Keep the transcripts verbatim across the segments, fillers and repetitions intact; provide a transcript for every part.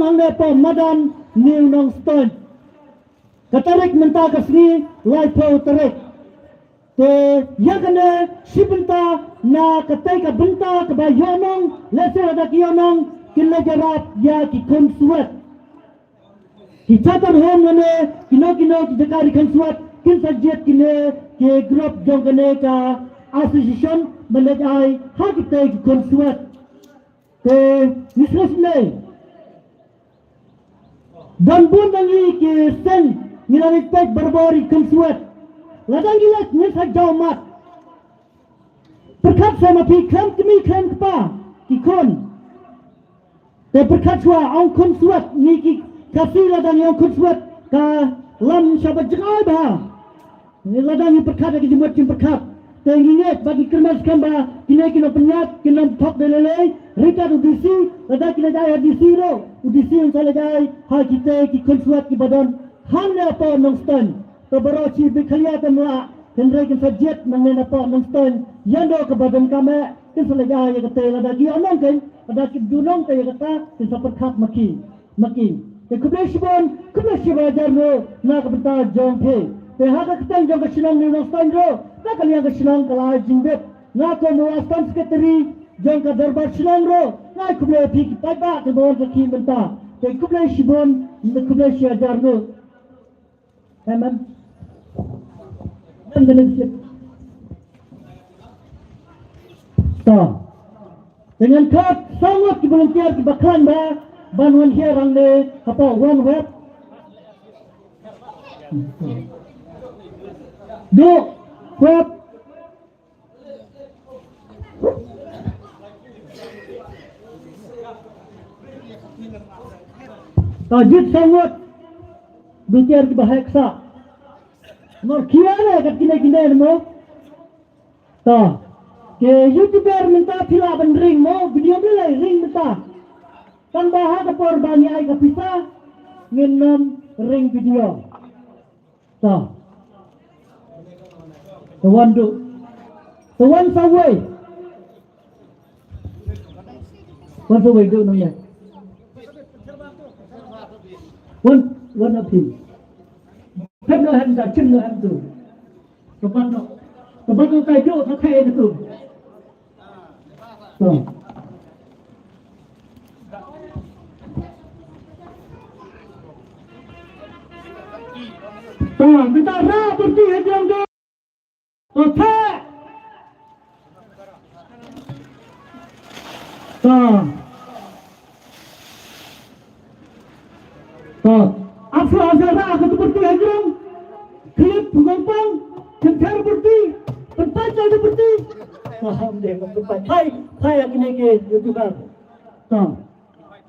Hangne hapoh madan New Nongstoiñ. Ka tarik mynta ka sngi laiphew tarik. Te ïa kane shi bynta na katei ka bynta kaba ïohnong, lehse lada ki ïohnong kin leit ïarap ïa ki khun swet. Ki charity home lane kino kino ki jaka ri khun swet kin sa jied kine ki group jong kane ka association ban leit ai ha kitei ki khun swet. Te ngi sngewsih don bun na ngi ki seng ngi la leit peit barabor ïa ki khun swet. Lada ngi leit ngin sa jaw mat. Pyrkhat sa ma phi khlem kmie khlem kpa ki khun. Te pyrkhat shuwa ong khun swet ngi ki Khasi lada ngi ong khun swet ka lam shaba jngai bha. Ngi lada ngi pyrkhat ïa ki jingmut jingpyrkhat. Te ngi ngeit ba ki kyrmen skhem ba kine ki nongpynïaid ki nongthok dei lei lei. Ryngkat u D C lada ki la jai ha D C ruh u D C un sa la jai ha kitei ki khun swet kiba don hangne hapoh Nongstoiñ. Te baroh shi bit khlieh te mlah hynrei kin sa jied nangne napoh Nongstoiñ ïa no kaba donkam eh kin sa la jai ïa katei lada ki ïohnong kein lada ki duhnong te ïa kata kin sa pyrkhat ma ki. Ma ki. Te khublei shibun, khublei shihajar nguh na ka bynta jong phi. Te ha ka kyrteng jong ka shnong New Nongstoiñ ruh, na ka liang ka shnong ka la ai jingbit. Nga kum u assistant secretary jong ka dorbar shnong ruh, nga ai khublei ïa phi ki paidbah kiba wan sakhi mynta. Te khublei shibun, khublei shihajar nguh. Em, em. Em, em, em. To. Te ngan khot saw ngut ki volunteer kiba khlaiñ bha ban wan hiar hangne hapoh One Web. Duh, Web. To, jied saw ngut. Volunteer kiba heh ksah. Nor khia ne kat kine kine ne mo. To. Ki YouTuber mynta phi lah ban ring mo, video phi lah ring mynta. Tang ba ha ka por ba ngi ai ka pisa ngin nym ring video. To. To wan duh. To wan sa wei. Wan sa wei duh nang ïa. Wan, wan aphi. Phet noh hem da, chim noh hem tu. Ka ban noh. Ka ban noh kai duh ka kai ka tu. To. To, kita rah pyrti ha jrong duh. To, theh. To. To, ap shuwa, ap shuwa, rah ka tu pyrti ha jrong. Khyllip pynpang, kynthar pyrti, pynpait ka tu pyrti. To, ham dei, pynpait. Phai, phai ha kine ki YouTuber. To.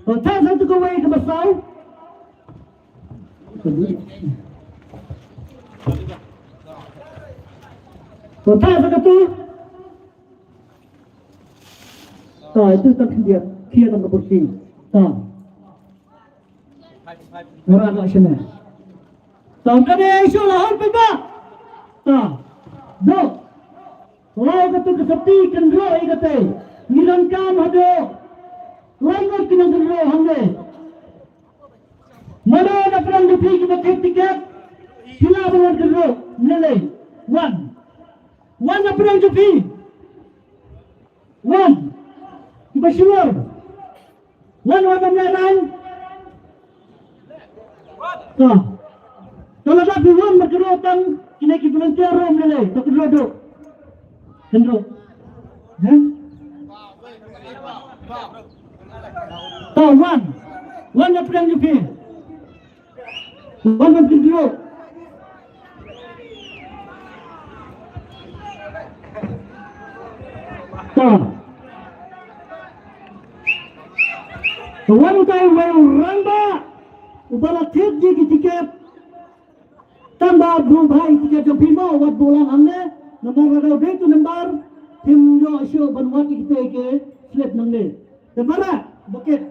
To, theh sa tu kawei kaba saw. To, theh sa katu. To, itu tang khyndiat, khia tang ka pyrti. To. Ngara ka shane. To, kane ïa shu la hor pynbah. To. Dok. Law katu ka sopti kynroh ïa katei. Ngi donkam haduh lai ngut ki nongkynroh hangne. Mano na pdeng jong phi kiba thied tiket? Phi lah ban wan kynroh. Ngi lei. Wan. Wan na pdeng jong phi. Wan. Kiba sure. Wan, wan, wan, wan, wan. To. To lada phi wan markylluid tang kine ki volunteer ruh ym lei lei. To kynroh duh. Kynroh. Heh? To wan. Wan na pdeng jong phi. Wan ban kynroh. To. To wan utai uwei u rangbah uba la thied ïa ki tiket. Tang ba buh bha ïa ki tiket jong phi mo, wat buh lang hangne. Namar lada u dei tu nambar phim ïoh shuh ban wad ïa kitei ki slip nangne. Te mara bucket.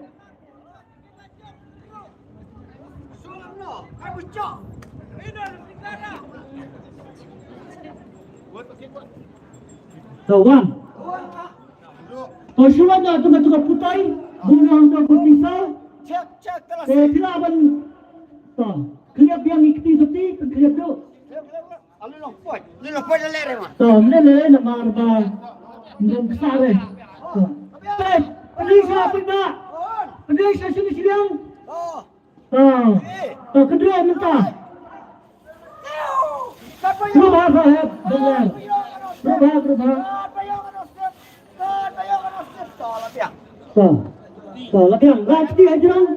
To wan. To shu wan, to ka, to ka putai. Bun wan to putai sa. Te phi lah ban, to, khlieh biang ïa kti sati, khlieh tu. Ano long poi, ano long poi lele re ma. To, lele namar ba ngam ksah re. To. Peit, peit sha peit ba. Peit sha sini sini. To. To, kynduh mynta. Kynduh ba saheb, dengar. Kynduh ba, kynduh ba. To. To, la biang. Ba kti hajrong.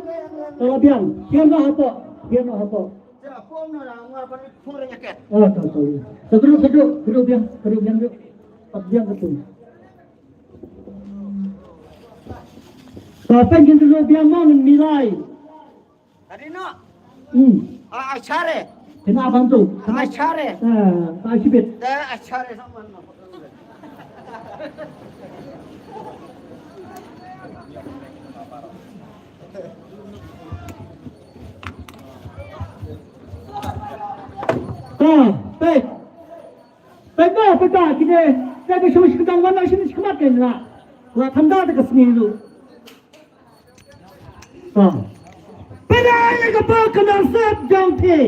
To, la biang. Biang noh hapoh. Biang noh hapoh. Oh, to, to. To, kynduh, kynduh, kynduh biang, kynduh biang, kynduh. Pat biang kynduh. To, pen kynduh biang mo ngin milai. Tadi no. Hmm. Ah, achare. Kena abang tu. Ah, achare. Ah, tak sibit. Eh, achare sama no. Ah, baik. Baik, baik, baik, baik. Kita, kita shush kita mana sini sekemat kan lah. Lah tanda dekat sini dulu. Pynban ïa ka ba ka nasib jong phi.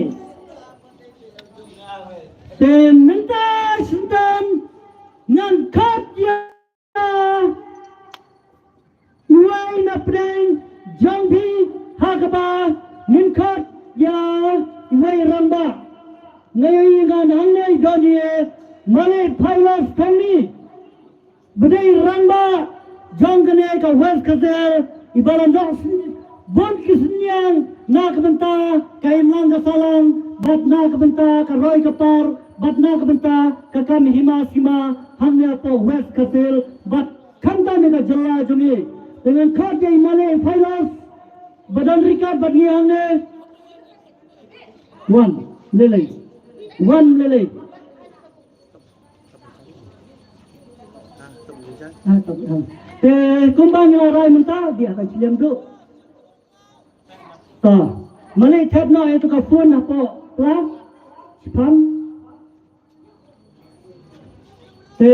Te mynta shitom ngan khot ïa iwei na pdeng jong phi ha kaba ngin khot ïa iwei rangbah. Nga ïohi ngan hangne don ïa Malik Pailas Thongni. Ba dei rangbah jong kane ka West Khasiang, i ba la noh bun ki synñiang na ka bynta ka imlang ka sahlang, bad na ka bynta ka roi ka par, bad na ka bynta ka kam hima sima hangne hapoh West Khasiang, bad khamtam ha ka jylla jong ngi. Te ngan khot ïa i Malik Pailas ba don ryngkat bad ngi hangne. Wan lei lei. Wan lei lei. Ah, to, ah. Te kumba ngi la rai mynta, dei ha ka Shillem duh. To, Malik thep noh ïa tu ka phone hapoh pla. Shipang. Te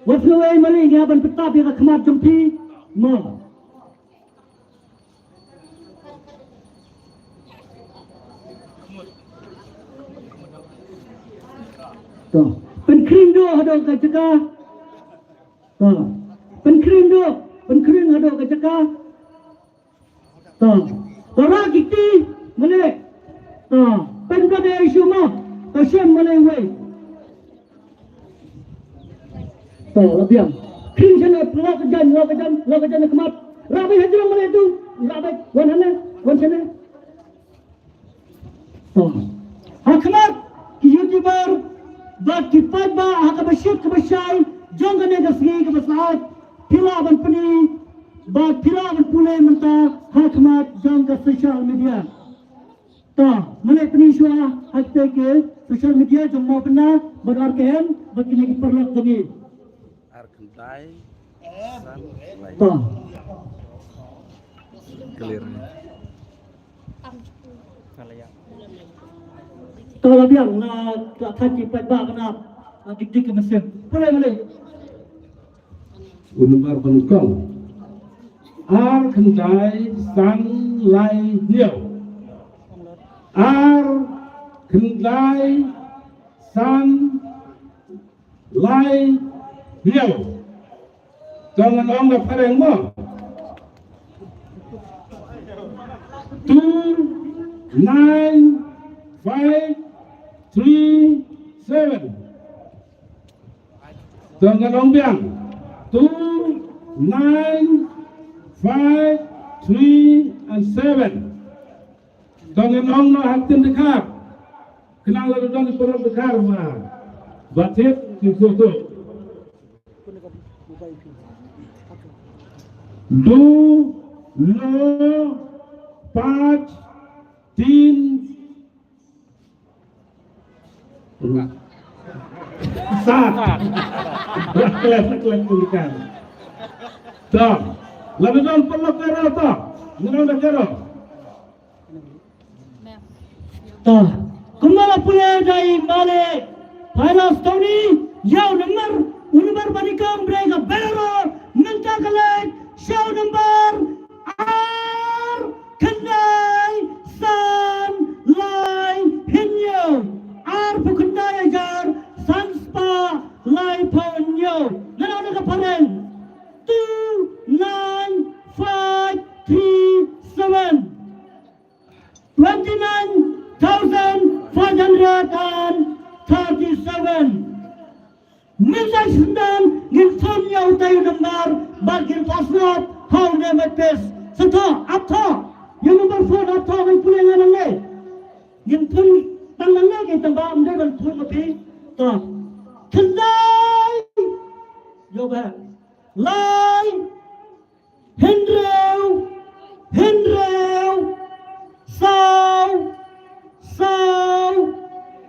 wat sngew ei Malik, ngi hap ban pyntap ïa ka khmat jong phi. Mo. To. Pynkhring duh haduh ka jaka. To. Pynkhring duh, pynkhring haduh ka jaka. To. To, rah ki kti, Malik. To. Pynkhring duh ïa shu mo. To, shem Malik wei. To, la biang. Khring shane, la ka jan, la ka jan, la ka jan khmat. Rah beit hajrong Malik tu. Rah beit, wan hangne, wan shane. To. Ha khmat ki YouTuber bad ki paidbah ha kaba shit kaba shai jong kane ka sngi kaba syaid, phi lah ban pyni bad phi lah ban pule mynta ha khmat jong ka social media. To, Malik pyni shuwa ha kita ki social media jong Mawbynna bad Arkaiñ bad kine ki paralok jong ngi. Ar khyndai san lai. To. Clear. To, la biang, nga, nga thait ki paidbah ka nap, nga dik dik ka mynsiem. Pule, pule. U nambar ba nyngkong. Ar khyndai san lai hynñiew. Ar khyndai san lai hynñiew. To ngan ong da phareng mo. Two nine five three seven. To ngan ong biang. Two nine five three and seven. To ngan ong noh ha ktien Dkhar. Khnang la don ki paralok Dkhar ma ba thied ki photo. Dui, nau, pach, tin, sat. Klet, klet, klet. To. La don paralok Dkhar to. Ngan ong da Dkhar. To, kumba la pule da i Malik Pailas Thongni, ïa u nambar, u nambar ba nyngkong brei ka Bolero, mynta ka leit sha u nambar ar khyndai. Thirty-seven. Mynta shisyndon ngin thun ïa utai u nambar bad ngin pasnap ha une u mait pes. Sa thoh, ap thoh. Ïa u nambar phone ap thoh, ngan pule nga nangne. Ngin thun tang nangne, ngin tang ba ym dei ban thun ma phi. To. Khyndai. Ïoh ba. Lai. Hynriew, hynriew, saw, saw,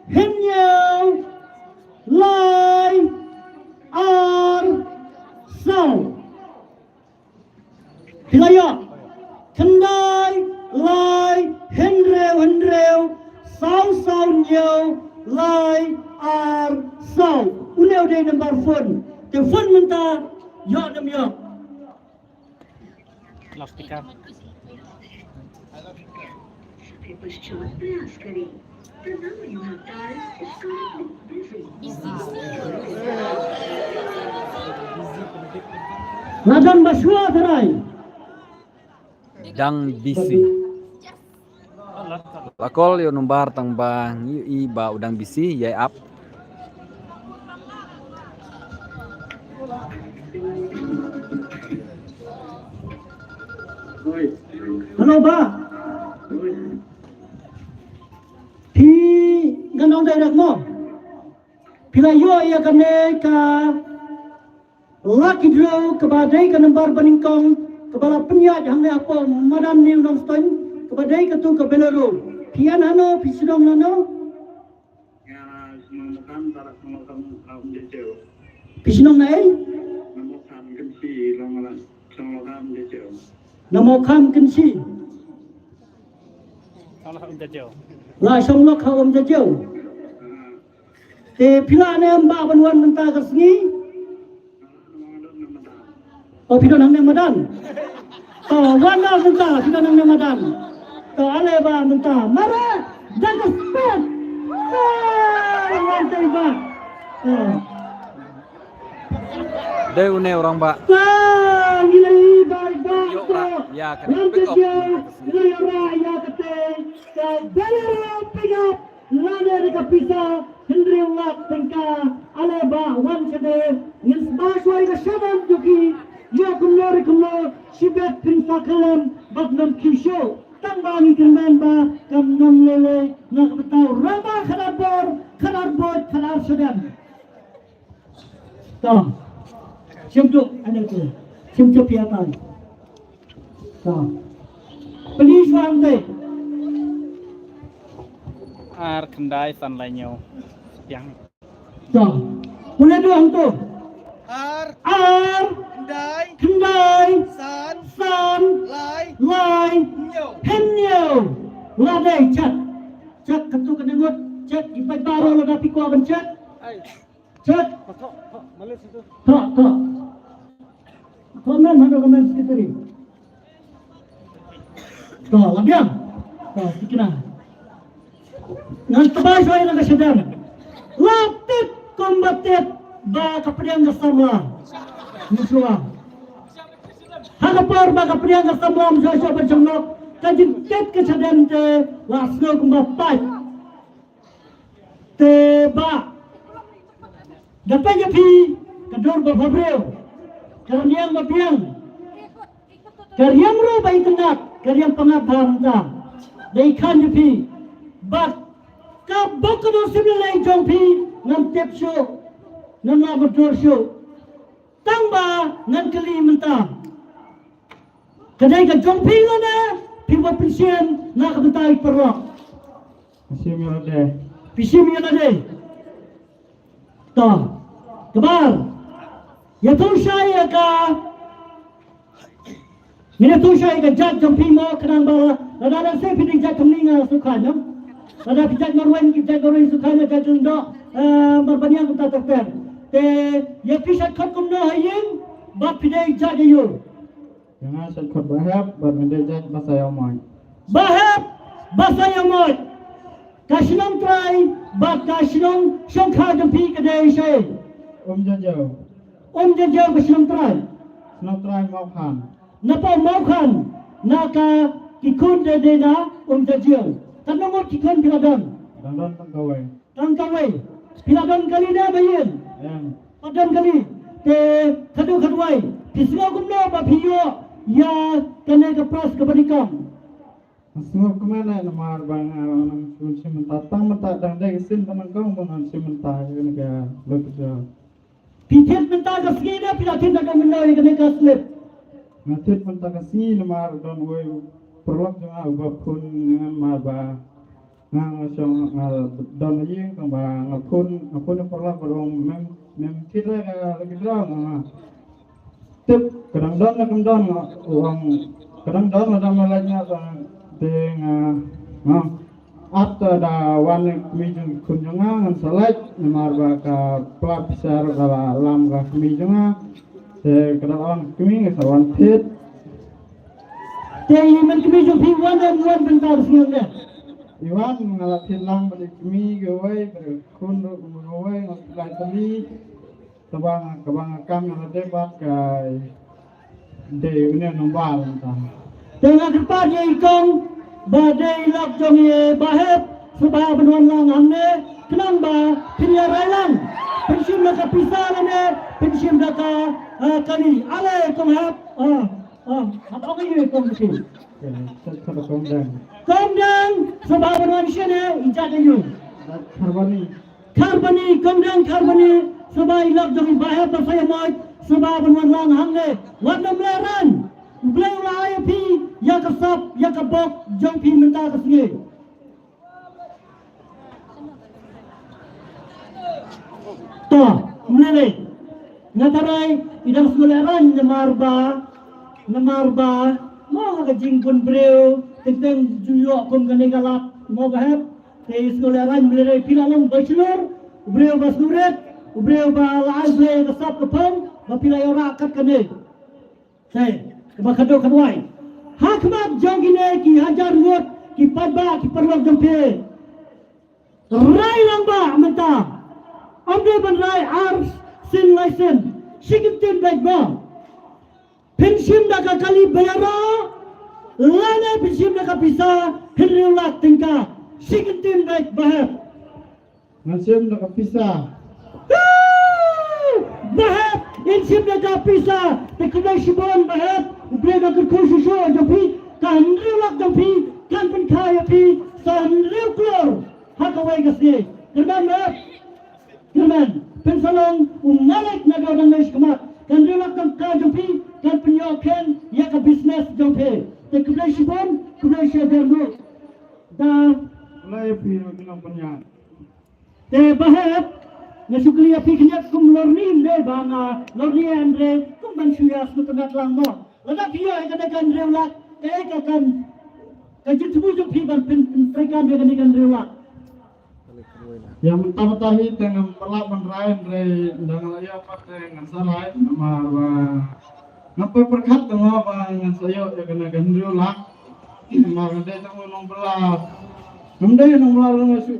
hynñiew, lai, ar, saw. Phi la ïoh? Khyndai, lai, hynriew, hynriew, saw, saw, hynñiew, lai, ar, saw. Une u dei nambar phone. Te phone mynta ïoh ne ym ïoh? Loudspeaker. Ladan ba shuwa trai. Dang busy. La call ïa u number tang ba ngi ïohi ba u dang busy, ïai ap. Hello, bah. Phi ngan ong direct mo. Phi la ïoh ïa kane ka lucky draw kaba dei ka number banyngkong kaba la pynïaid hangne hapoh madan New Nongstoiñ, kaba dei katu ka Bolero. Phi ïa na no, phi shnong na no? Phi shnong na ei? Na Mawkham Kynshi. La shong lok ha Umjajiew. La shong lok ha Umjajiew. Te phi lah ne em bah ban wan mynta ka sngi? O phi don hangne madan. To wan noh mynta, phi don hangne madan. To ale bah mynta. Mare da ka spet. Wan te bah. Dei une u rangbah. Ba ngi la ïohi ba ba. Ïoh rah ïa ka pick up. Ngi la ïoh rah ïa kata ka Bolero pick up. Lane da ka pisa hynriew lak tyngka. Ale bah wan shane ngin sma shuwa ïa ka shadem jong ki. Ïa kumno re kumno shibit phin sa khlem bad ngam kiew shuh. Tang ba ngi kyrmen ba kam nang lele na ka bynta u rangbah khadar bor, khadar bor, khadar shadem. To. Shim duk ane tu. Shim chup ïa tai. To. Pynïaid shuwa ong te. Ar khyndai san lai hynñiew. Yang. To. Pule dua ong tu. Ar. Ar. Khyndai. Khyndai. San. San. Lai. Lai. Hynñiew. Hynñiew. La dei chat. Chat katu ka dei ngut. Chat i pai baru la da piko ban chat. Ai. Chat. To, to. Comment hano comment secretary. To, la biang. To, tikna. Ngan tbai shuwa ïa ka shadem. La tit kumba tit ba ka pdiang ka samla. Ni shuwa. Ha ka por ba ka pdiang ka samla, ym shuwa shuwa ban shong nok. Ka jingtit ka shadem te la sngew kumba pait. Te bah, da peit ïa phi ka dur ba bhabriew, ka rynïeng ba biang, ka riam ruh ba itynnat, ka riam pyngngad bha mynta. Dei khan ïa phi bad ka bok ka bok sim lei jong phi, ngam tip shuh, ngam lah ban dur shuh. Tang ba ngan kylli mynta. Ka dei ka jong phi lane phi ba pynshim na ka bynta i paralok? Pynshim ïa lade. Pynshim ïa lade. To. Kaba ar. Ïathuh shai ïa ka. Ngin ïathuh shai ïa ka jait jong phi mo khnang ba lada lehse phi dei jait Khumni nga sngewkhlaiñ, no? Lada phi jait Marweiñ, phi jait Marweiñ sngewkhlaiñ, jait Lyngdoh, eh, Marbaniang kumta ter ter. Te ïa phi shait khot kumno ha ïing, bad phi dei jait aïu? Ïa nga shait khot Bahep, bad nga dei jait Basaiawmoit. Bahep, Basaiawmoit. Ka shnong trai bad ka shnong shongkha jong phi ka dei shai? Umjajiew. Umjajiew ka shnong trai. Shnong trai Mawkhan. Na pdeng Mawkhan, na ka ki khun dei dei na Umjajiew. Katno ngut ki khun phi la don? Don tang kawei. Tang kawei. Phi la don kali ne ba ïing? Em. Pat don kali. Te khadduh khadwai, phi sngew kumno ba phi ïoh ïa kane ka prize kaba nyngkong? Nga sngewkmen eh namar ba nga nang shim mynta, tang mynta dang dei ka sien ba nyngkong ba ngan shim mynta ïa kane ka lut ka jong. Phi thied mynta ka sngi ne phi la thied naduh mynno ïa kane ka slip? Nga thied mynta ka sngi namar don uwei u paralok jong nga uba phone ïa nga namar ba nga, nga shong, nga don ha ïing, tang ba nga phone, nga phone ïa u paralok ba ong mem, mem thied re ka lucky draw, nga tip ka dang don ne kam don, nga ong ka dang don, lada me lait nga, te nga, nga ap, te da wan ïa ka kmie jong ka khun jong nga ngan sa lait namar ba ka pla pisa ruh ka la lam ka kmie jong nga. Te ka dang wan ka kmie nga sa wan thied. Te i man kmie jong phi wan em wan bynta ka sngi ne? I wan, nga la thied lang bad i kmie kawei, bad ka khun ruh kawei, nga la thied lai tylli. Kaba nga, kaba nga kam ïa lade bad ka dei une u number mynta. Te nga kyrpad ïa i kong ba dei i lok jong i Bah Hep, sngewbha ban wan lang hangne khnang ba phin ïa rai lang. Phin shim da ka pisa lane phin shim da ka, eh, kali. Ale kong Hep. Ah, ah, hap ong ïa i kong ki. Kong Deng. Kong Deng, sngewbha ban wan shane, i jait ïa u. Kharbani. Kharbani, Kong Deng Kharbani, sngewbha i lok jong i Bah Hep Basaiawmoit, sngewbha ban wan lang hangne. Wat nym lehraiñ. U Blei u la ai ïa phi ïa ka sap, ïa ka bok jong phi mynta ka sngi. To, ym lei lei. Nga tharai i dang sngewlehraiñ namar ba, namar ba mo ha ka jingbun briew teng teng ju ïoh kum kane ka lad mo Bah Hep. Te i sngewlehraiñ, ym lei lei, phi la long bachelor, u briew ba sngewrit, u briew ba la ai Blei ka sap ka phong ba phi la ïoh rah kat kane. Te kaba khadduh khadwai, ha khmat jong kine ki hajar ngut ki paidbah ki paralok jong phi, rai lang bha mynta. Ym dei ban rai ar sien lai sien, shi kyntien beit mo. Phin shim da ka kali ba ïaroh lane phin shim da ka pisa hynriew lak tyngka? Shi kyntien beit Bah Hep. Ngan shim da ka pisa. Bah Hep, in shim da ka pisa. Te khublei shibun Bah Hep. U Blei un kyrkhu shuh shuh ïa phi. Ka hynriew lak jong phi kan pynkha ïa phi sa hynriew klur ha kawei ka sngi. Kyrmen Bah Hep. Kyrmen, phin sa long u malik naduh nangne shakhmat. Ka hynriew lak tyngka jong phi kan pynïoh khein ïa ka business jong phi. Te khublei shibun, khublei shihajar nguh. Da. Khublei phi ki nongpynïaid. Te Bah Hep, nga shu kylli ïa phi khyndiat kum lorni ym dei ba nga lorni ïa hynrei kum ban shu ïa sngewtynnat lang mo. Lada phi ïoh ïa kane ka hynriew lak, kaei ka kan, ka jingthmu jong phi ban pyn, pyn, treikam ïa kane ka hynriew lak? Ïa mynta mynta hi te ngam lah ban rai hynrei ynda nga la ïoh pat te ngan sa rai namar ba ngam pyrkhat te mo ba ngan sa ïoh ïa kane ka hynriew lak. Namar nga dei tang u nongbylla. Ngam dei nongbylla ruh nga shu,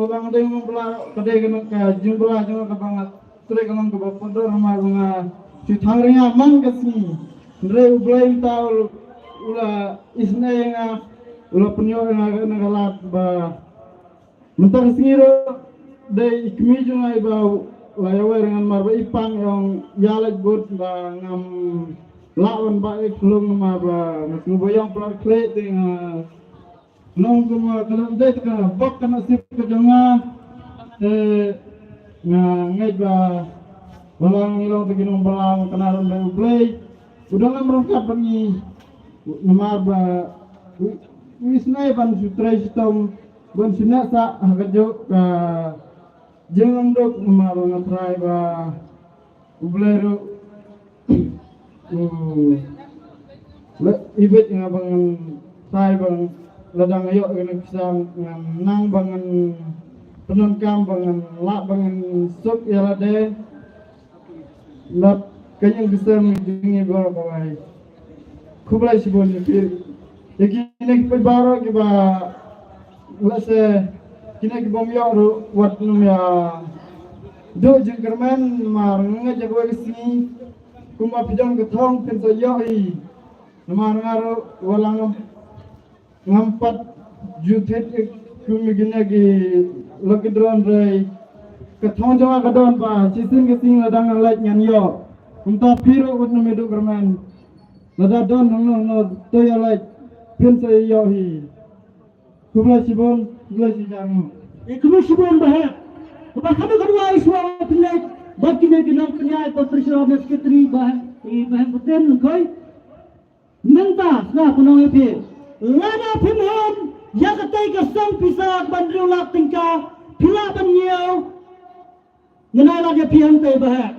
nga dei nongbylla, ka dei kane ka jingbylla jong nga kaba nga trei ka long kaba pyndonkam namar ba nga shu thangrynga man ka sngi. Hynrei U Blei mynta u, u la isynei ïa nga, u la pynïoh ïa nga kane ka lad ba mynta ka sngi ruh dei i kmie jong nga iba la ïawei ïa nga namar ba i pang ïong ïa leit bud ba ngam lah ban bah ïa ka khlung namar ba nga sngew ba ïong pynlait khlieh te nga nong kumba ka dei ka bok ka nasib ka jong nga. Te nga ngeit ba ba la ngi long te ki nongbylla, ka na ram dei U Blei u dang lam ryngkat bad ngi namar ba u, u isynei ban shu trei shitom ban shu neh sah ha kajuh ka jinglong duk namar ba nga tharai ba U Blei ruh u la ibit nga ba ngan tharai ba lada nga ïoh kane ka pisa ngan nang ba ngan pyndonkam ba ngan lah ba ngan suk ïa lade. Lap ka ïing ka sem jong ngi baroh kawei. Khublei shibun ïa phi. Ïa kine ki paidbah baroh kiba lehse kine ki bym ïoh ruh wat nym ïa duh jingkyrmen namar nga ngeit ïa kawei ka sngi kumba phi don ka thong phin sa ïoh hi. Namar nga ruh wat la ngam ngam pat ju thied, Kum ïa kine ki lucky draw hynrei ka thong jong nga ka don ba shisien ka sngi lada ngan leit ngan ïoh. Kumta phi ruh wat nym ïa duh kyrmen. Lada don hangno hangno to ïa leit phin sa ïoh hi. Khublei shibun, khublei shibun. Eh, khublei shibun Bah Hep. Kaba kham ka duwai shuwa phi leit bad kine ki nongpynïaid bad treasurer ne secretary Bah Hep, eh, Bah Hep Paten Lyngkhoi. Mynta nga pynlong ïa phi. Lada phim hun ïa katei ka song pisa ban hynriew lak tyngka phi lah ban ñiew. Ngan ai lad ïa phi hangtei Bah Hep.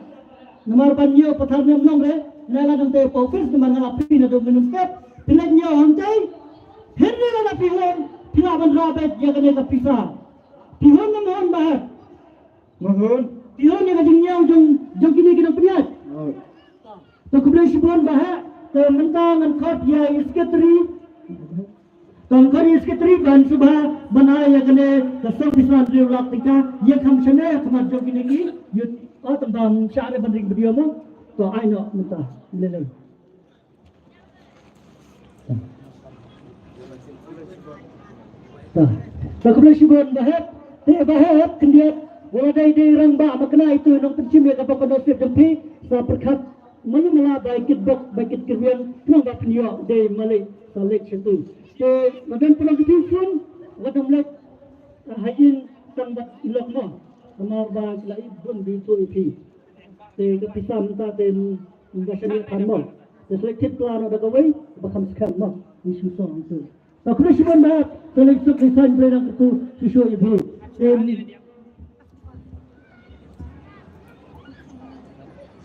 Namar ban ñiew pathar ne em long re, ngan ai lad hangtei ha office namar nga la phi naduh mynstep. Phi leit ñiew hangtei. Hynrei lada phi hun phi lah ban rah beit ïa kane ka pisa. Phi hun ne em hun Bah Hep? Nga hun. Phi hun ïa ka jingñiew jong, jong kine ki nongpynïaid. Oh. To khublei shibun Bah Hep. To mynta ngan khot ïa i secretary. To ngan khot ïa i secretary ban sngewbha ban ai ïa kane ka song pisa hynriew lak tyngka ïa kham shane ha khmat jong kine ki youth. Oh, tang ban shah re ban ring video mo. To ai noh mynta. Lei lei. Ta. Ta khublei shibun Bah Hep. Te Bah Hep khyndiat. Wat la dei dei rangbah ma kane ito nongpynshim ïa ka bok ka nusip jong phi. Sa pyrkhat mano mala bai kit bok bai kit kyrwiang khnang ba phin ïoh dei malik sa leit sha tu. Te madan pynlong kti phone wat nym leit ha ïing tang bad i lok mo. Namar ba ki la ïeit bun bynta ïa phi. Te ka pisa mynta te mynta shane than mo. Te sa leit kit plan da kawei ba kham skhem mo. Ni shu song tu. Ba khublei shibun Bah Hep, to leit suk leit saiñ Blei nang kyrkhu shisha ïa phi. Em,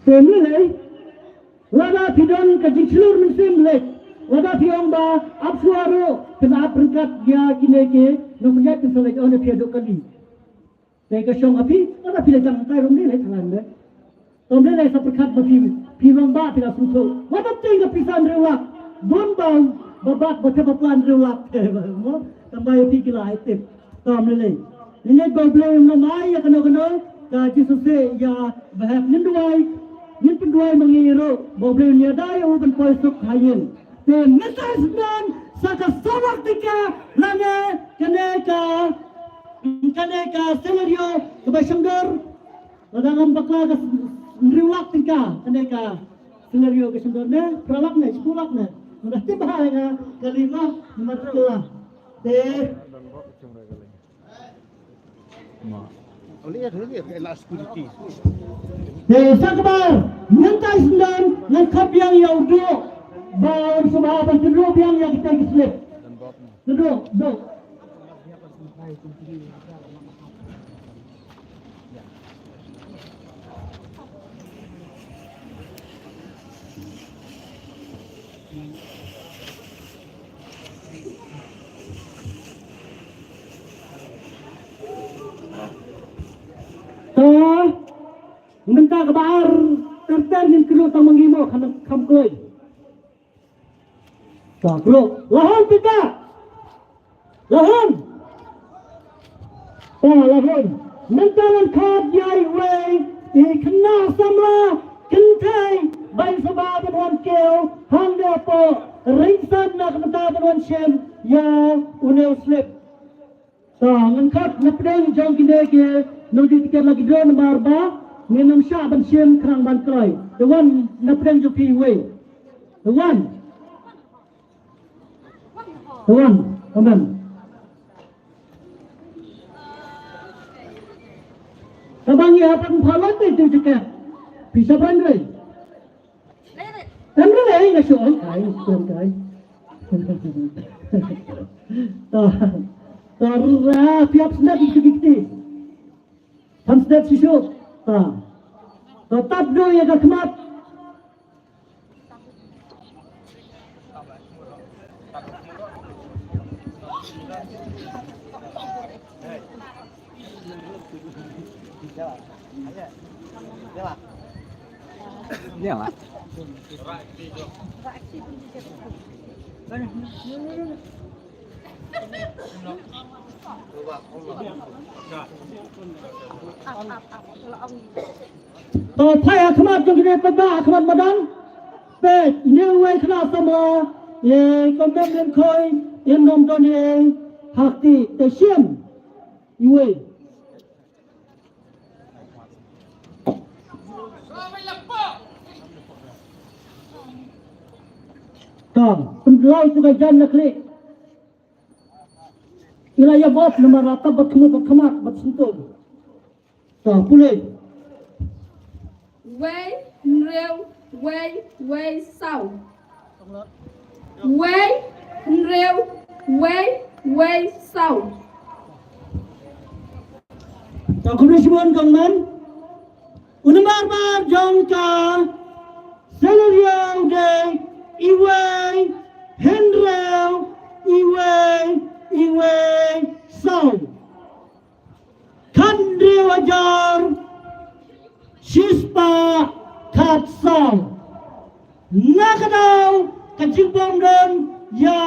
em lei, lada phi don ka jingshlur mynsiem leit, lada phi ong ba ap shuwa ruh, phin ap ryngkat ïa kine ki nongpynïaid kin sa leit, oh ne phi ïa duh kali. Te ka shong ha phi, lada phi la jam kai rum dei lai thalan dei. Tom dei lai sa pyrkhat ba phi, phi long ba phi la sngewthuh. Wat ap teng ka pisa hynriew lak. Bun ba, ba bat ba te ba plan hynriew lak. Te ba mo, tang ba ïa phi ki la ai tip. Tom dei lai. Ngi ngeit ba U Blei un ym ai ïa kano kano ka jingsngewsih ïa Bah Hep. Ngin duwai, ngin pynduwai ma ngi ruh ba U Blei un ïada ïa u ban poi suk ha ïing. Te mynta i syndon sa ka sawak tyngka lane kane ka, kane ka scenario kaba shongdor. Lada ngam bakla ka hynriew lak tyngka kane ka scenario ka shongdor ne phra lak ne shiphew lak ne. Lada tip bha ïa nga ka lima namar ka la. Te Te sa kaba mynta i syndon ngan khot biang ïa u Duh ba un sngewbha ban kynduh biang ïa kita ki slip. Kynduh, Duh. To mynta kaba ar ter ter ngin kynduh tang ma ngi mo kham, kham kloi. To kynduh. Lahun pita. Lahun. To lahun. Mynta ngan khot ïa iwei i khynnah samla kynthei ba in sngewbha ban wan kiew hangne hapoh ringshan na ka bynta ban wan shim ïa une u slip. To ngan khot na pdeng jong kine ki nongdie tiket lucky draw namar ba ngin ym shah ban shim khnang ban kloi. Te wan na pdeng jong phi iwei. Te wan. Te wan. Amen. Te ba ngi hap ban phalot te tu tiket. Phi sa ban rei. Em re lei nga shu ong kai, shu ong kai. Ta, ta ra phi hap snet ïa ki kti. Phan snet shisha. Ta, ta tap duh ïa ka khmat. To phai ha khmat jong kine, peit ba ha khmat madan. Peit, ine uwei khynnah samla, ïa i Kong Mem Lyngkhoi, in ym don ei. Ha kti te shim iwei. Ta pynlai tu ka jan na klik. Ila ya bot nama rata bat khmat bat khmat bat sentul. Ta pule. Wei, hynriew, wei, wei, saw. Wei, hynriew, wei, wei, saw. Ta kumne shibun kong man. U nambar bar jong ka scenario u dei iwei, hynriew, iwei, iwei, saw. Khathynriew hajar shispah khatsaw. Na ka daw ka jingbym don ïa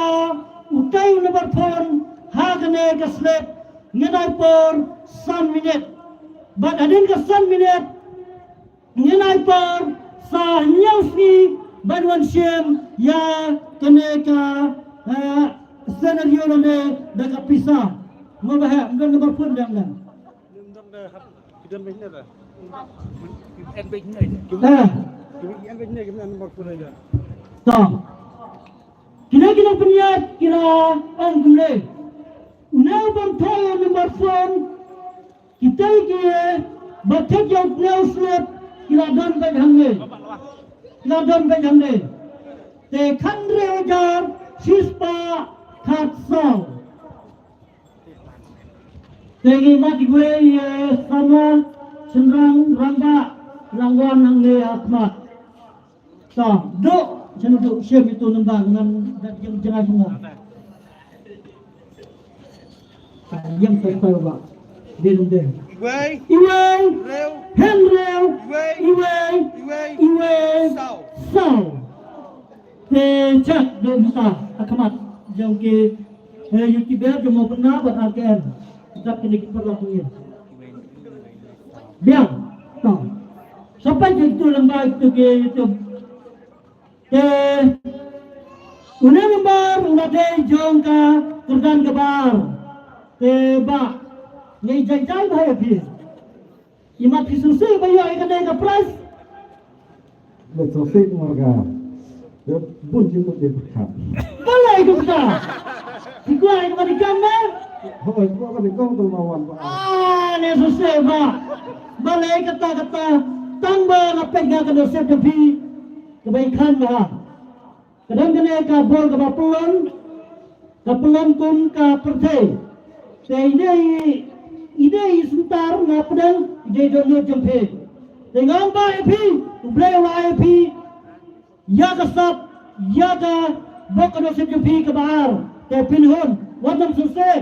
utai u nambar phone ha kane ka slip, ngan ai por san minit. Bad hadien ka san minit ngan ai por sa hynñiew sngi ban wan shim ïa kane ka, eh, scenario lane da ka pisa. Mo ba ha, ym don nambar phone dang dang. Eh. To. Kine ki nongpynïaid ki la ong kumne. Une u bym thoh ïa u nambar phone. Kita ki ba thik ïa u slip ki la don beit hangne. Ki la don beit hangne. Te khathynriew hajar shispah khatsaw. Te ngi mad iwei, eh, samla shynrang rangbah, la wan hangne ha khmat. Ta duk, shano duk, shim itu nang ba ngan dat jeng jeng ai semua. Ta yang ta ta ba. Din din. Iwei. Iwei. Rew. Hynriew. Iwei. Iwei. Iwei. Iwei. Saw. Saw. Te check duk mynta ha khmat jong ki, eh, YouTuber jong Mo Pynna bad R K N. Kita kini ki paralok ngi. Biang. Ta. Sampai ke itu lem ba itu ke YouTube. Te une u nambar u la dei jong ka kyrdan kaba ar. Te ba ngi jai jai ba ïa phi. Imat phi sngewsih ba ïoh ïa kane ka prize. Ba sngewsih marga. Ba bun jingmut dei pyrkhat. Balei kumta? Phi kwah ïa kaba dei kam ne? Hooid, kwah kaba dei kam tu ba wan ba. Ah, ne sngewsih ba. Balei kata kata tang ba nga peit nga ka nusip jong phi. Kaba ïa khan ba ha. Ka don kane ka bor kaba pynlong, ka pynlong kum ka pyrthei. Te ine i, ine i syntar nga pdeng, ine i dohnud jong phi. Te nga ong ba ïa phi, U Blei u la ai ïa phi ïa ka sap, ïa ka bok ka nusip jong phi kaba ar. Te phin hun, wat nym sngewsih.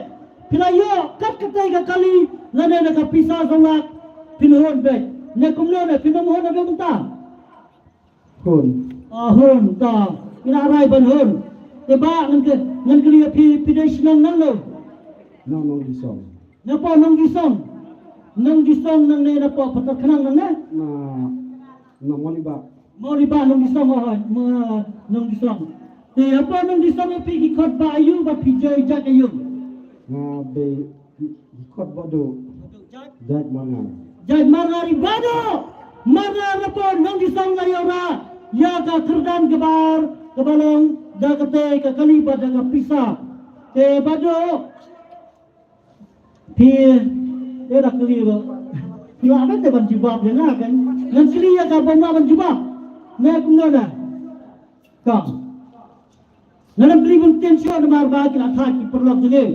Phi la ïoh kat katei ka kali, lane na ka pisa saw lak, phin hun beit. Ne kumno ne, phin nym hun ne mynta. Hun. Ah, hun, ta. Ina rai ban hun. Te ba ngan ke, ngan kylli ïa phi, phi dei shnong nangno? Nong, Nongdisong. Napoh Nongdisong. Nongdisong nangne napoh Patalkhnang nangne? Na, na Mawlibah. Mawlibah Nongdisong, oh, ma, Nongdisong. Te hapoh Nongdisong ïa phi ki khot ba aïu bad phi joi jait aïu? Nga dei Ki khot Bahduh. Jait Marngar. Jait Marngar i Bahduh. Marngar napoh Nongdisong la ïoh rah ïa ka kyrdan kaba ar kaba long da kata ka kali bad da ka pisa. Te Bahduh. Phi, eh, da kali ba. Phi lah te ban jubab ïa nga kan. Ngan kylli ïa ka bym lah ban jubab. Nga kumno na. Ka. Nga lam kylli bun tin shuh namar ba ki la thait ki paralok jong ngi.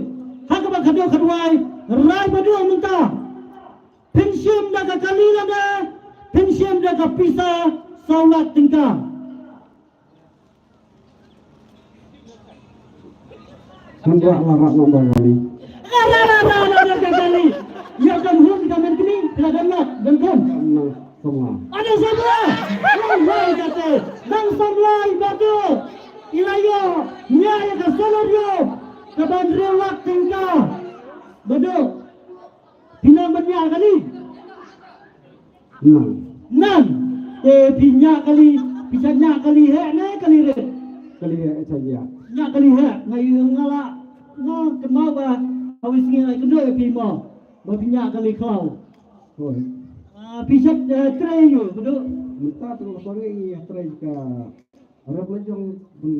Ha kaba khadduh khadwai, rai Bahduh mynta. Phin shim da ka kali lane phin shim da ka pisa saw lak tyngka. Hynrei la rat noh da kali. Ra ra ra ra ra da kali. Ïa dang hun ka men kini, ka dang nak, dang kun. Nang samla. Ada samla. Wai wai kata. Dang samla i Bahduh. I la ïoh ñiah ïa ka solar ïoh. Ka ban hynriew lak tyngka. Bahduh. Phi nang ban ñiah kali. Nang. Nang. Te phi ñiah kali, phi sa ñiah kali heh ne kali rit? Kali heh sa ñiah. Ñiah kali heh, nga ïoh nga la, nga kata Mo ba, ha wi sngi ai kynduh ïa phi mo. Ba phi ñiah kali khlaw. Hooid. Ah, phi shait, eh, trei ïa u, Baduk? Mynta tang ka sawdong ngi ïa trei ka rep la jong ban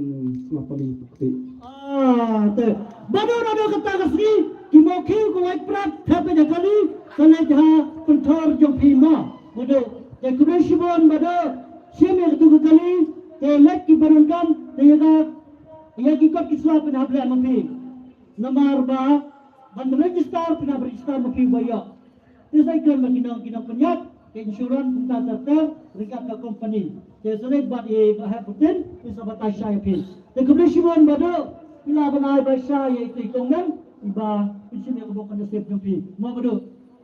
sngap pali pukti. Ah, te. Baduk, Baduk, kata ka sngi ki mawkhiew ka wait prat, thep ïa kali, ka leit ha pynthor jong phi mo. Baduk. Te khublei shibun Baduk. Shim ïa katu ka kali, te leit ki baronkam, te ïa ka, ïa ki kot ki sla pynhap leh ma phi. Namar ba ban register, pynhap register ma phi ba ïoh. Te sa ïa kren ba ki nong, ki nongpynïap, ka insurance kumta ter ter ryngkat ka company. Te sa leit bad ïa ba heh putin, te sa batai sha ïa phi. Te khublei shibun Baduk, phi lah ban ai ba sha ïa ita i kong Mem, iba pynshim ïa ka bok ka nasib jong phi. Mo Baduk.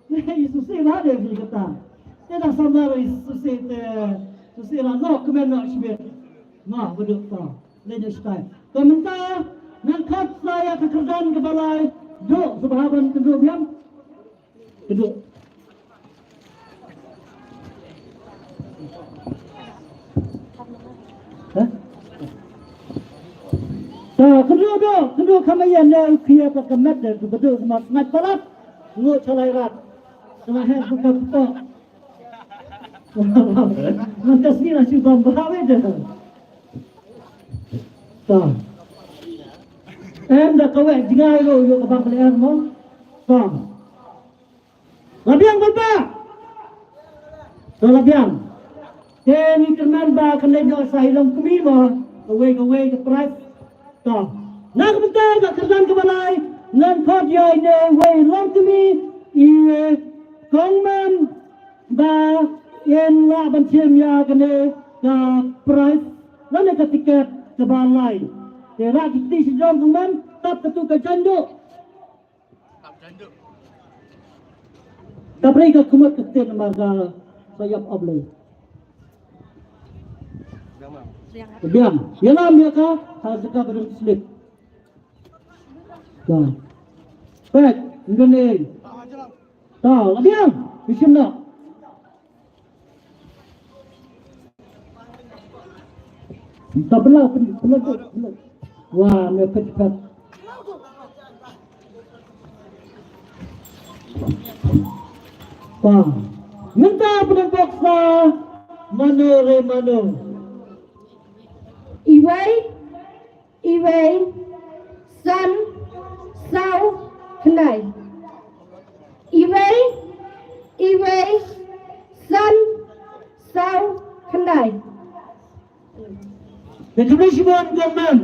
Ïa suse ba de phi kata. Te da samar ïa suse te, suse la noh kmen noh shibit. Mo Baduk ta. Leit ïa shatai. Te mynta ngan khot sa ïa ka kyrdan kaba lai. Duk, sngewbha ban kynduh biang. Kynduh. Hah? Ta, kynduh, duk, kynduh, kham ïa ne u khia ka met de, kynduh, kynduh, ngat palat. Ngut shalai rat. Sngewbha ban kynduh. Mynta sngi la shu bam bha wei de. Ta. Em da kawei jngai ruh ïa ka bang ka lyer mo. Ta. La biang bha. Ta la biang. Te ngi kyrmen ba kan leit noh sa hi longkmie mo. Kawei kawei ka prize. Ta. Na ka bynta ka kyrdan kaba lai ngan khot ïa ine wei longkmie i Kong Mem. Ba in lah ban shim ïa kane ka prize lane ka tiket kaba lai. Te lah ki kti shi jong kumne, tap katu ka jaiñ duh. Tap ri ka kumut ka ktien namar ka sa ïap ap lei. Biang, ïalam ïa ka ha jaka ba dang slip. Ka. Pek, ngene. Ta, la biang, ki shim noh. Ta bela, bela, bela, bela. Wah, me pet, pet. Ta. Mynta pynbok sa mano re mano. Iwei, iwei, san, saw, khyndai. Iwei, iwei, san, saw, khyndai. Te khublei shibun Kong Mem.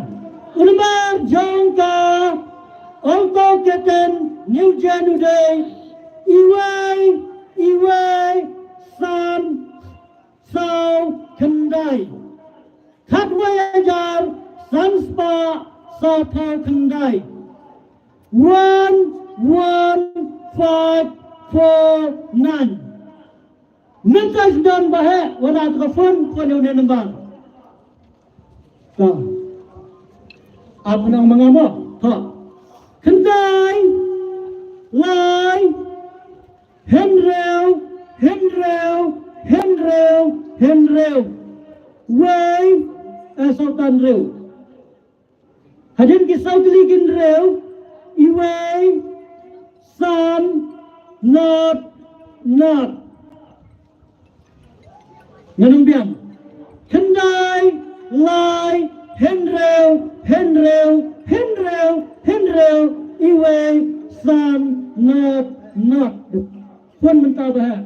U nambar jong ka Auto K ten New Gen u dei iwei, iwei, san, saw, khyndai. Khatwei hajar san spah sawphew khyndai. One one five four nine. Mynta sdang ba heh, wat la ka phone, phone ïa une number. Ka. Ap nang manga mo. Ha. Khyndai. Lai. Hynriew, hynriew, hynriew, hynriew. Wei, eh, saw tan riew. Hadien ki saw tylli ki hynriew, iwei, san, not, not. Ngan ong biang. Khyndai, lai, hynriew, hynriew, hynriew, hynriew, iwei, san, not, not. Pun mynta ba heh.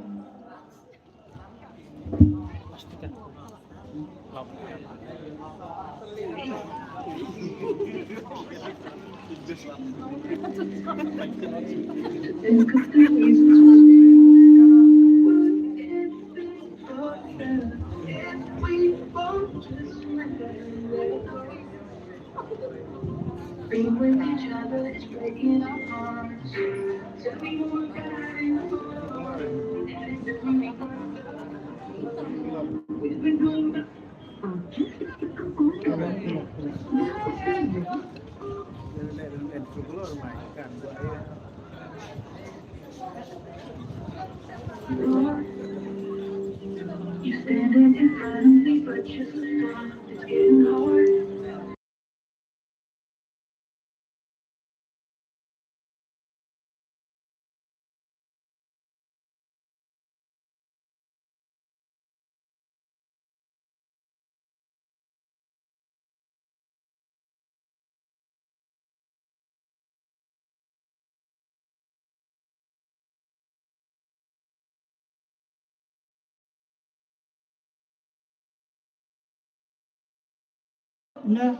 na,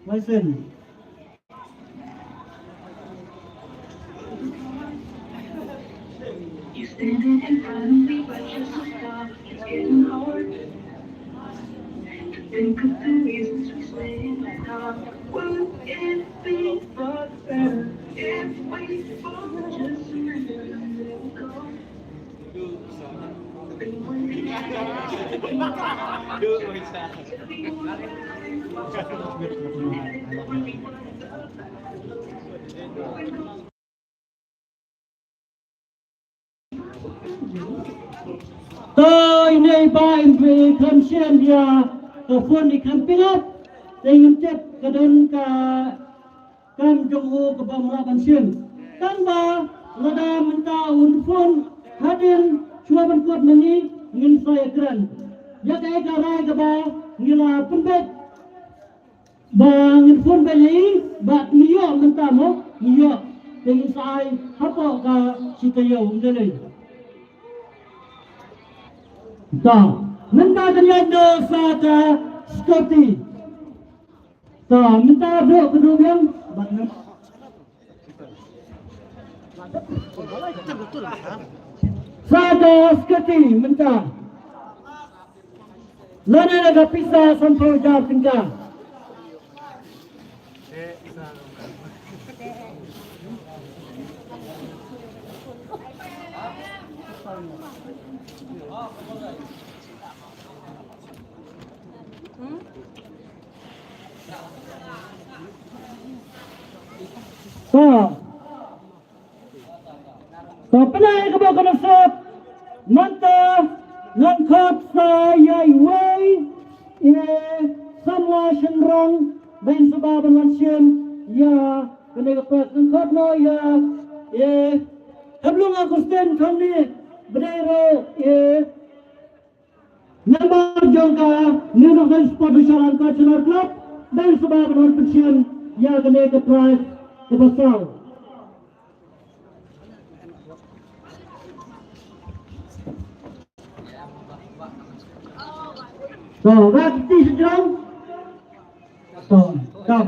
Wisen. To ine i Bah in phi kham shim ïa ka phone i kham pynlap. Te ngin tip ka don ka kam jong u kaba mlah ban shim. Tang ba lada mynta un phone hadien shuwa ban kut ma ngi ngin sa ïakren. Ïa kaei ka rai kaba ngi la pynbeit ba ngin phone beit ïa i, ba ngi ïoh mynta mo, ngi ïoh. Te ngin sa ai hapoh ka shi taïew, ym dei lei. Ta, mynta kan ïaid noh sa ka Scotty. Ta, mynta duk, ka duk biang. Bad ngam. Sa ka Scotty mynta. Lane da ka pisa sanphew hajar tyngka. To. To pynlait ïa ka bok ka nasep. Mynta ngan khot sa ïa iwei i samla shynrang ba in sa ba ban wan shim ïa kane ka pek. Ngan khot noh ïa i Hablung Augustine Thangni, ba dei ruh i Member jong ka New North East Sport Social and Cultural Club, dang sngewbha ban wan pynshim ïa kane ka prize kaba saw. To, ba kti sejrong. To, to.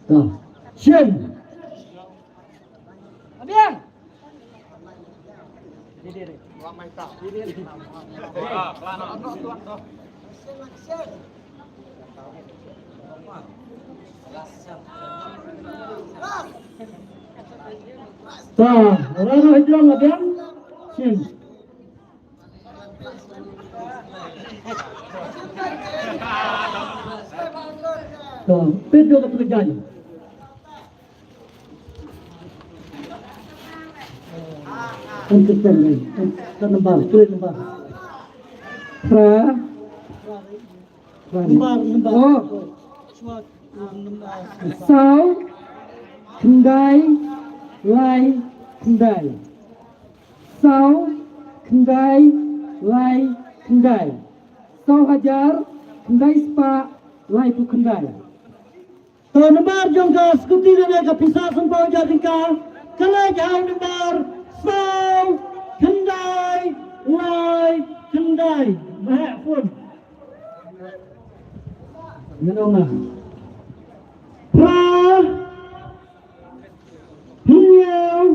To. Shin. Abiang. To, rano hijrong abiang. Shin. To, pit do ka pejai. Kan kita ni, kan number, klik number. Pra. Pra. Number, number. Oh. Saw, khyndai, lai, khyndai. Saw, khyndai, lai, khyndai. Saw hajar, khyndai spah, laiphew khyndai. To number jong ka scooty lane ka pisa sanphew hajar tyngka ka leit ha u number saw khyndai lai khyndai. Ba heh phone. Ngin ong nga. Phra. Hynñiew,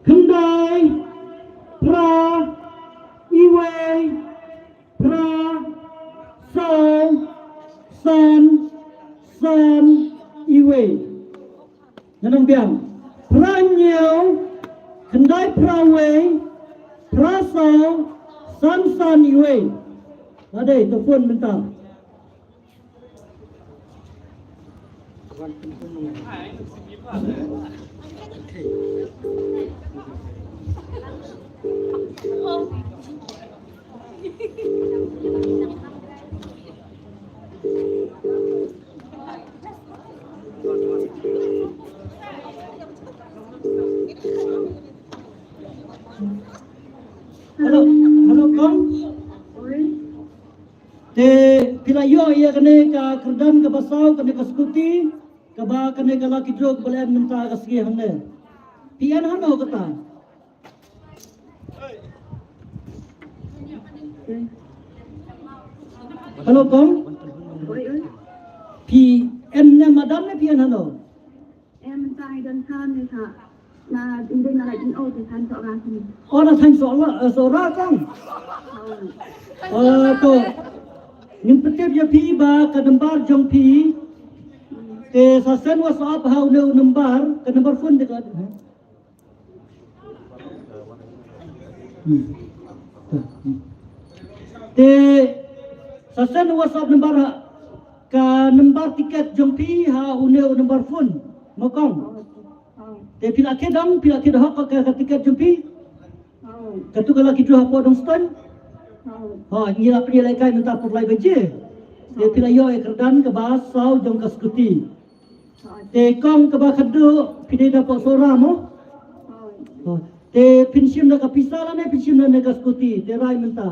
khyndai, phra, iwei, phra, saw, san, san, iwei. Ngan ong biang. Phra hynñiew, khyndai phra wei, phra saw, san san iwei. Lada to phone mynta. Hello, hello, kong. Te phi la ïoh ïa kane ka kyrdan kaba saw, kane ka scooty, kaba kane ka lucky draw kaba la em mynta ka sngi hangne. Phi en hano kata? Hello, kong. Phi en ne madan ne phi en hano? Em, tang i don kan ne ka. Na, i don na la i o te kan to ra kan. O, na tang so la, eh, so ra kan. Oh. Eh, to. Ngin pyntip ïa phi ba ka number jong phi. Te sa send WhatsApp ha une u number, ka number phone de ka. Hmm. Te sa send WhatsApp number ha, ka number tiket jong phi ha une u number phone mo kong. Te phi la kit dang, phi la kit hok ka, ka tiket jong phi. Katu ka lucky draw hapoh Dongstoiñ. Ha, ngi la pynïaid lehkai mynta por lai baje. Te phi la ïoh ïa ka kyrdan kaba saw jong ka scooty. Te kong kaba khadduh phi dei na pok Sohra mo? Te phin shim da ka pisa lane phin shim da ka scooty, te rai mynta.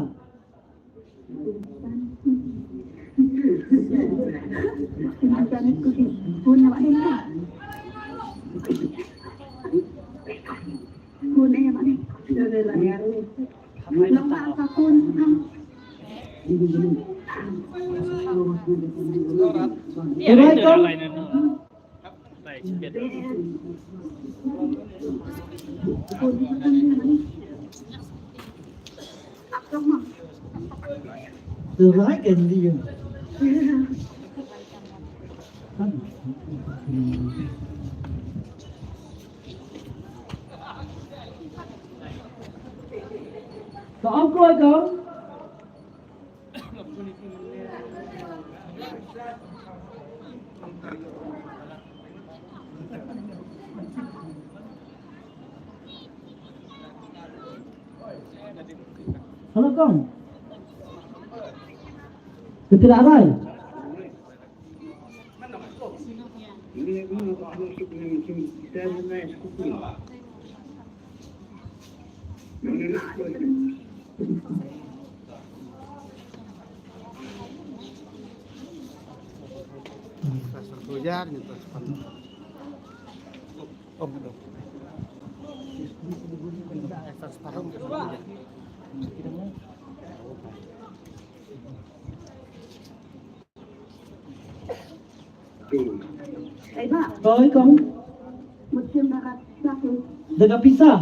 Ka ong kloi ka. Hello, kong. Kita dah rai. Oi, kong. Da ka pisa.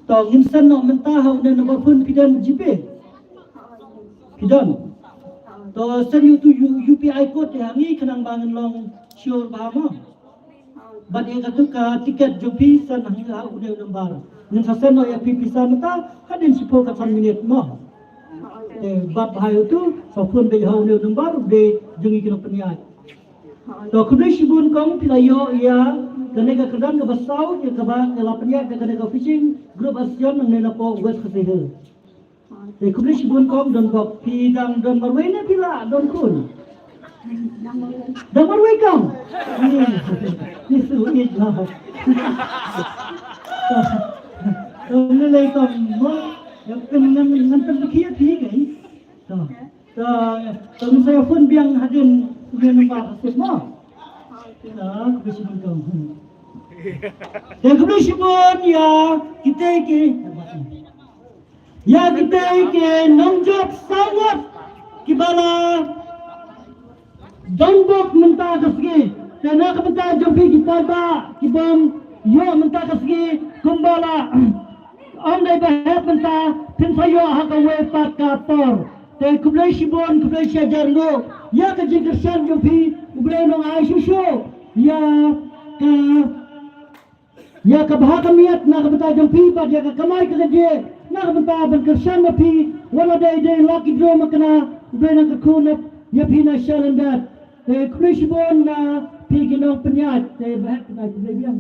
To ngin send noh mynta ha une number phone phi don GPay. Phi don. To send ïa utu U-, UPI code ïa ngi khnang ba ngin long sure bha mo. Bad ïa katu ka tiket jong phi send ha une u number. Ngin sa send noh ïa phi pisa mynta hadien shiphew ka san minit mo. Te bad ha utu sa phone beit ha une u number beit jong ngi ki nongpynïaid. To khublei shibun kong phi la ïoh ïa kane ka kyrdan kaba saw ïa kaba ka la pynïaid da kane ka fishing group association nangne napoh West Khasi Hills. Te khublei shibun kong don bok phi dang don marwei ne phi la don khun. Dang marwei kong. Ni, ni su ïeit la. To, to lei lei kong mo. Ïa pyn ngan ngan pynkhie phi kai. To, to, to ngin sa ïa phone biang hadien u ïa number hasip mo. To, khublei shibun kong. Te khublei shibun ïa kita ki. Ïa kita ki nongjop saw ngut kiba la don bok mynta ka sngi. Te na ka bynta jong phi ki paidbah ki bym ïoh mynta ka sngi kumba la ong dei ba heh mynta, phin sa ïoh ha kawei pat ka por. Te khublei shibun, khublei shihajar nguh ïa ka jingkyrshan jong phi. U Blei un ai shuh shuh ïa ka Ïa ka bha ka miat na ka bynta jong phi bad ïa ka kamai ka kajih na ka bynta ban kyrshan ïa phi. Wat la dei dei lucky draw ma kane, u Blei un kyrkhu ïa phi na shalyndet. Te khublei shibun na phi ki nongpynïaid. Te bad kane khublei biang.